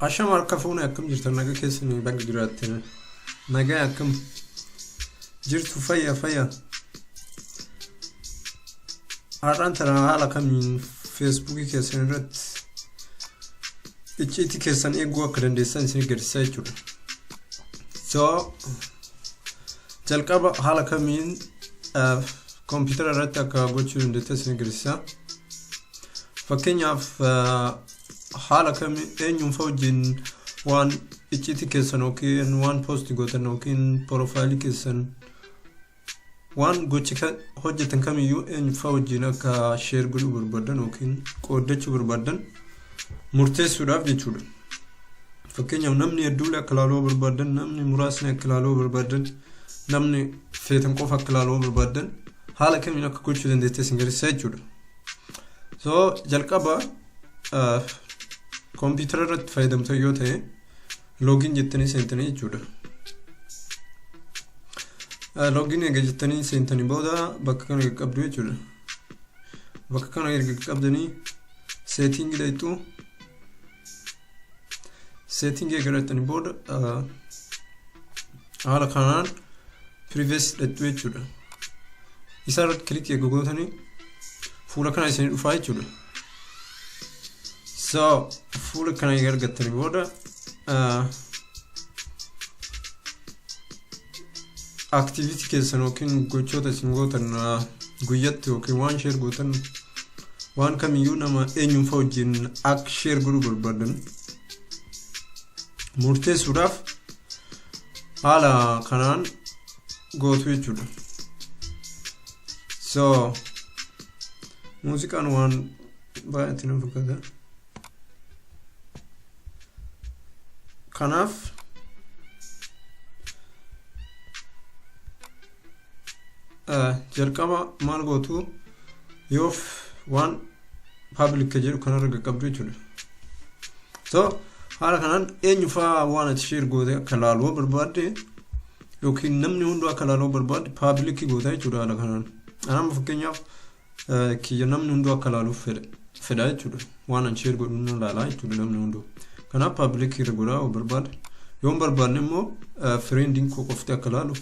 Ashama harka fuune, akkam jirtan? Nagaa keessanii? Baga jiraattan. Nagaa akkam jirtu? Fayya fayya. Har'aan tana haala kamiin Feesbuukii keessan irratti icciitii keessan eeguu akka dandeessan isin agarsiisa jechuudha. So jalqaba haala kamiin kompiitara irratti akka gochuu dandeettan isin agarsiisa. Fakkeenyaaf, haala kamiin eenyuun fa'a wajjin waan icciitii keessan yookiin waan post gootan yookiin porofaayilii keessan, waan gochi hojjetan kamiyyuu eenyu fa'a wajjin akka share godhuu barbaadan yookiin qooddachuu barbaadan murteessuudhaaf jechuudha. Fakkeenyaaf, namni hedduulee akka ilaaluu barbaadan, namni muraasni akka ilaaluu barbaadan, namni feetan qofa akka ilaaluu barbaadan, haala kamiin akka gochuu dandeettan isin agarsiisa jechuudha. So jalqaba kompiitara irratti fayyadamtan yoo ta'e, login jettanii seentanii jechuudha. Login eega jettanii seentanii booda bakka kana qaqqabdu jechuudha. Bakka kana erga qaqqabdanii setting dhaqxu. Setting eega dhaqxanii booda haala kanaan privacy dhaqxu jechuudha. Isa irratti click eega gootanii fuula kana isinii dhufaa jechuudha. So fuula kana eega argattanii booda activity keessan yookiin gochoota isin gootan guyyatti yookiin waan share gootan, waan kamiyyuu nama eenyuun fa'a wajjin akka share godhuu barbaadan murteessuudhaaf haala kanaan gootu jechuudha. So muuziqaan waan baay'eetti nama fakkaata. Kanaaf jalqaba maal gootu? Yoof waan public jedhu kanarra qaqqabdu jechuudha. So haala kanaan eenyu fa'aa waan ati share goote akka laaluu barbaadde yookiin namni hunduu akka laaluu barbaadde public goota jechuudha haala kanaan. Anama fakkeenyaaf kiyya namni hunduu akka laaluuf fedha jechuudha. Waan an share godhu na laalaa jechuudha namni hunduu. Kanaaf public irra godhaa yoo barbaade. Yoo hin barbaanne immoo friendiin koo qofti akka laalu,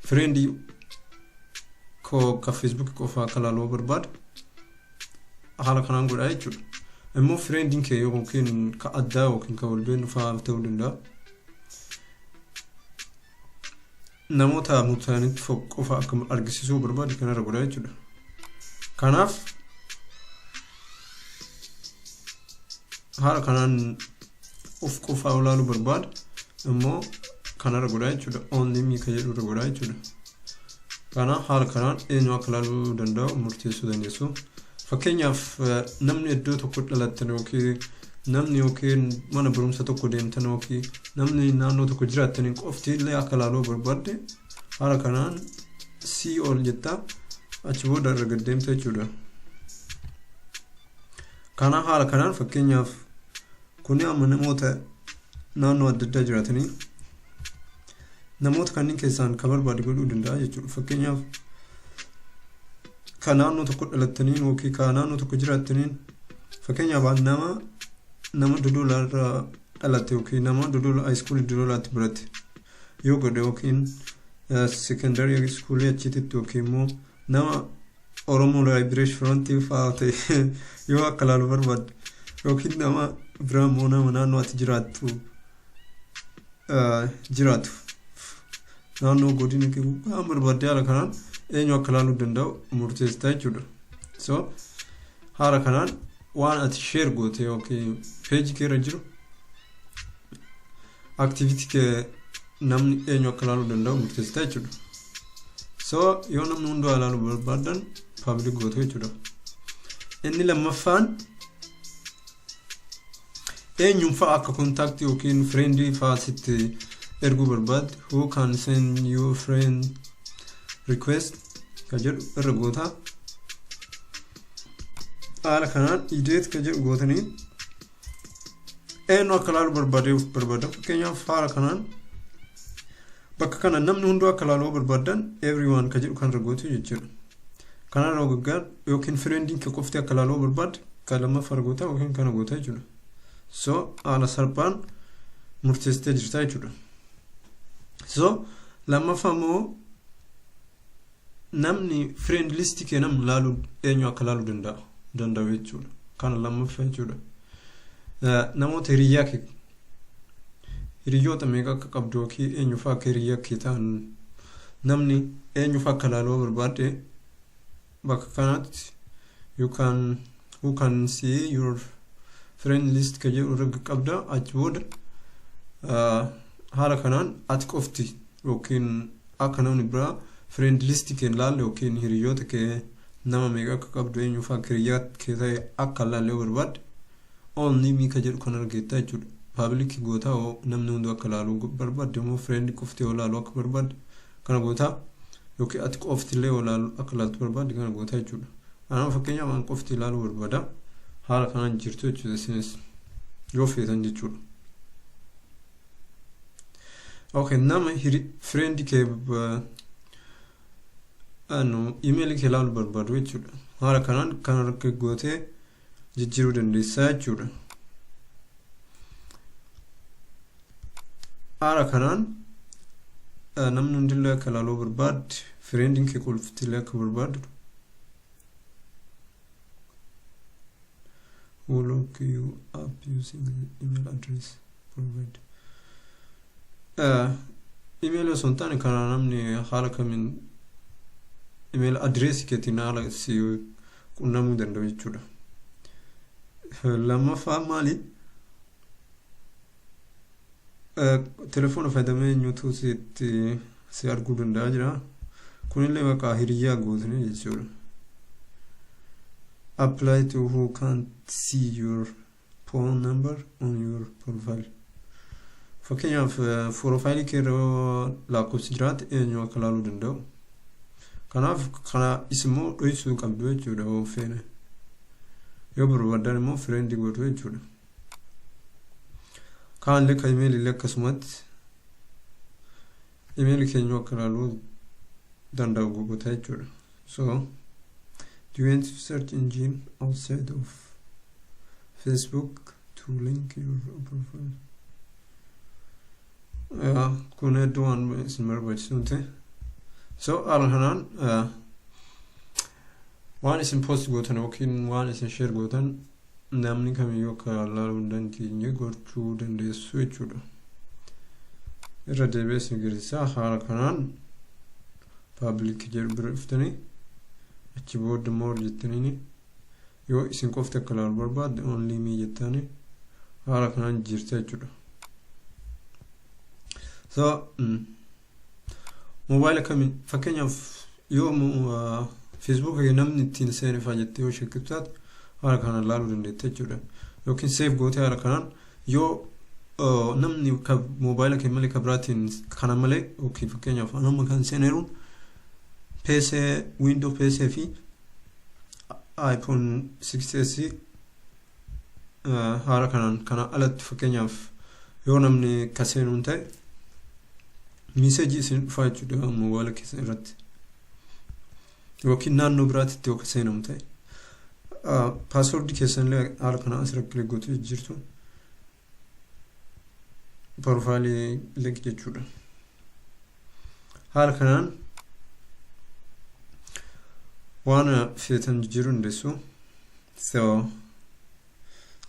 friendii koo ka Facebook qofa akka laaluu barbaade haala kanaan godhaa jechuudha. Immoo friendiin kee yookiin ka addaa yookiin ka wal beeknu fa'aa ta'uu danda'a. Namoota murtaa'anitti qofa akka argisiisuu barbaade kanarra godhaa jechuudha. Kanaaf haala kanaan of qofaa ilaaluu barbaade immoo kanarra godhaa jechuudha. Only me ka jedhu irra godhaa jechuudha. Kanaaf haala kanaan eenyu akka ilaaluu danda'u murteessuu dandeessu. Fakkeenyaaf, namni iddoo tokko dhalattan yookiin namni yookiin mana barumsa tokko deemtan yookiin namni naannoo tokko jiraattaniin qofti illee akka ilaaluu barbaadde haala kanaan see all jettaa, achi booda irra gad deemta jechuudha. Kanaaf haala kanaan fakkeenyaaf kuni amma namoota naannoo adda addaa jiraatanii namoota kanneen keessaan ka barbaade godhuu danda'a jechuudha. Fakkeenyaaf, ka naannoo tokko dhalattaniin yookiin ka naannoo tokko jiraattaniin, fakkeenyaaf nama Dodola irraa dhalate yookiin nama Dodola high school Dodolaatti barate yoo godhe, yookiin secondary school achitti, yookiin immoo nama Oromoo Liberation Front fa'aa ta'e yoo akka ilaalu barbaadde, yookiin nama biraa immoo nama naannoo ati jiraatu, naannoo godina kee waan barbaadde haala kanaan eenyu akka ilaaluu danda'u murteessita jechuudha. So haala kanaan waan ati share goote yookiin peejii kee irra jiru, activity kee namni eenyu akka ilaaluu danda'u murteessita jechuudha. So yoo namni hunduu ilaaluu barbaadan public gootu jechuudha. Inni lammaffaan eenyuun fa'a akka contact yookiin friendii fa'a sitti erguu barbaadde, who can send you friend request ka jedhu irra goota. Haala kanaan edit ka jedhu gootanii eenyu akka ilaalu barbaadeef barbaadan, fakkeenyaaf haala kanaan bakka kana namni hunduu akka ilaaluu barbaadan everyone ka jedhu kan irra gootu jechuudha. Kanarra gaggaar yookiin friendiin kee qofti akka ilaaluu barbaadde ka lammaffaa goota yookiin kana goota jechuudha. So haala salphaan murteessitee jirta jechuudha. So lammaffaa immoo namni friend list kee namni laaluu eenyu akka laaluu danda'u jechuudha. Kana lammaffaa jechuudha. Namoota hiriyyaa kee, hiriyoota meeqa akka qabdu yookiin eenyufaa akka hiriyyaa kee ta'an, namni eenyufaa akka laaluu barbaadde, bakka kanatti you can who can see your friend list ka jedhu irra qabda. Achi booda haala kanaan ati qofti yookiin akka namni biraa friend list kee hin laalle yookiin hiriyoota kee nama meeqa akka qabdu, eenyufaa akka hiriyyaa kee ta'e akka hin laalle yoo barbaadde, only me ka jedhu kan argetta jechuudha. Public gootaa yoo namni hunduu akka laaluu barbaadde, immoo friend qofti yoo laaluu akka barbaadde kana gootaa, yookiin ati qofti illee yoo laalu akka laaltu barbaadde kana gootaa jechuudha. Kanaaf fakkeenyaaf an qofti ilaaluu barbaada. Haala kanaan jirtu jechuudha isinis yoo feetan jechuudha. Okay, nama friend kee anu email kee ilaaluu barbaadu jechuudha. Haala kanaan kan harka gootee jijjiiruu dandeessaa jechuudha. Haala kanaan namni hundillee akka ilaaluu barbaadde, friendiin kee qoftillee akka barbaadu. Who look you up using email address provide. Email osoo hin taane, kana namni haala kamiin email address keetiin haala si qunnamuu danda'u jechuudha. Lammaffaa maali? Telefoona fayyadamee eenyutu sitti si arguu danda'a jira. Kunillee bakka hiriyyaa gootanii jechuudha. Apply to who can't see your phone number on your profile. Fakkeenyaaf profaayilii kee irra lakkoofsi jiraate eenyu akka ilaaluu danda'u. Kanaaf kana isimmoo dhoksuu qabdu jechuudha yoo feene. Yoo barbaadan immoo friend gootu jechuudha. Kaanillee kan imeelillee akkasumatti imeelii keenya akka ilaaluu danda'u goota jechuudha. So do you want search engine outside of Facebook to link your profile? Kun hedduu waan isin barbaachisu miti. So haala kanaan waan isin post gootan yookiin waan isin share gootan namni kamiyyuu akka ilaaluu hin dandeenye gochuu dandeessu jechuudha. Irra deebi'ee isin agarsiisa. Haala kanaan public jedhu bira dhuftanii, achi booda more jettaniini, yoo isin qofti akka ilaalu barbaadde only me jettanii haala kanaan jirta jechuudha. So moobaayila kamiin, fakkeenyaaf yoo Facebook namni ittiin seene fa'aa jettee yoo shakkiftu taate, haala kanaan ilaaluu dandeetta jechuudha. Yookiin save gootee haala kanaan yoo namni moobaayila kee malee ka biraatiin kana malee, yookiin fakkeenyaaf nama kan seeneeruun PC, Windows PC fi iPhone 6s haala kanaan kana alatti fakkeenyaaf yoo namni ka seenuun ta'e message isin dhufaa jechuudha moobaayila keessan irratti, yookiin naannoo biraatti yoo ka seenamu ta'e. Password keessan illee haala kanaan asirra click gootu jirtu profile link jechuudha. Haala kanaan waan feetan jijjiiruu dandeessu. So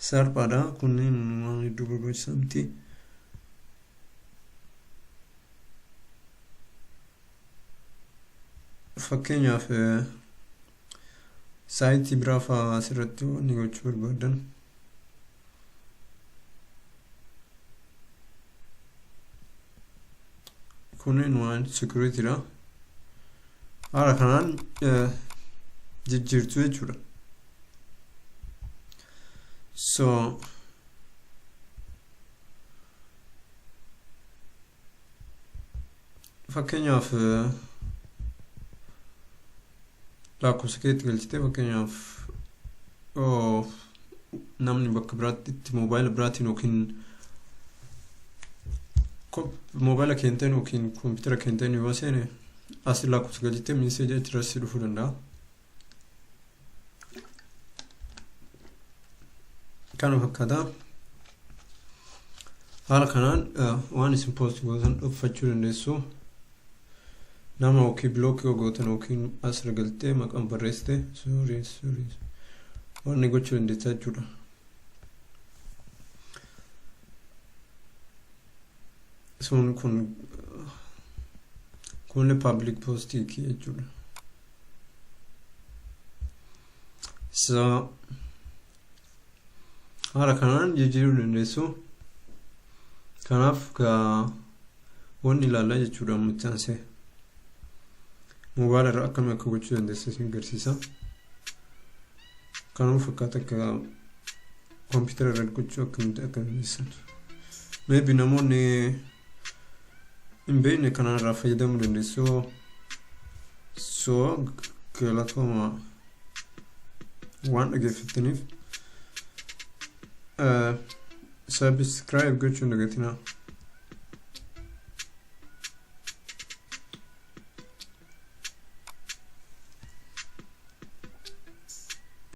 salphaadha, kunneen waan hedduu barbaachisaa miti. Fakkeenyaaf site biraa fa'aa asirratti wanni gochuu barbaadan. Kunneen waan securityidha. Haala kanaan jijjiirtu jechuudha. So fakkeenyaaf lakkoofsa keetti galchitee, fakkeenyaaf namni bakka biraatti itti moobaayila biraatiin yookiin moobaayila keenteen yookiin koompitara keenteen yoo seene, as lakkoofsa galchitee message achirratti dhufuu danda'a. Kana fakkaata. Haala kanaan waan isin post gootan dhokfachuu dandeessu. Nama yookiin block yoo gootan yookiin asirra galtee maqaan barreessite, sorry, sorry, waan inni gochuu dandeessaa jechuudha. Sun kun kunillee public postii jechuudha. So haala kanaan jijjiiruu dandeessu. Kanaaf wanni ilaallaa jechuudha, ammatti aansee. Moobaayila irraa akkamii akka gochuu dandeessa isin agarsiisa. Kanuma fakkaata, akka kompiitara irra gochuu akkamitti akka dandeessan. Maybe namoonni hin beekne kanaan irraa fayyadamuu dandeessu. So galatooma waan dhageeffattaniif. Subscribe gochuun dagatinaa.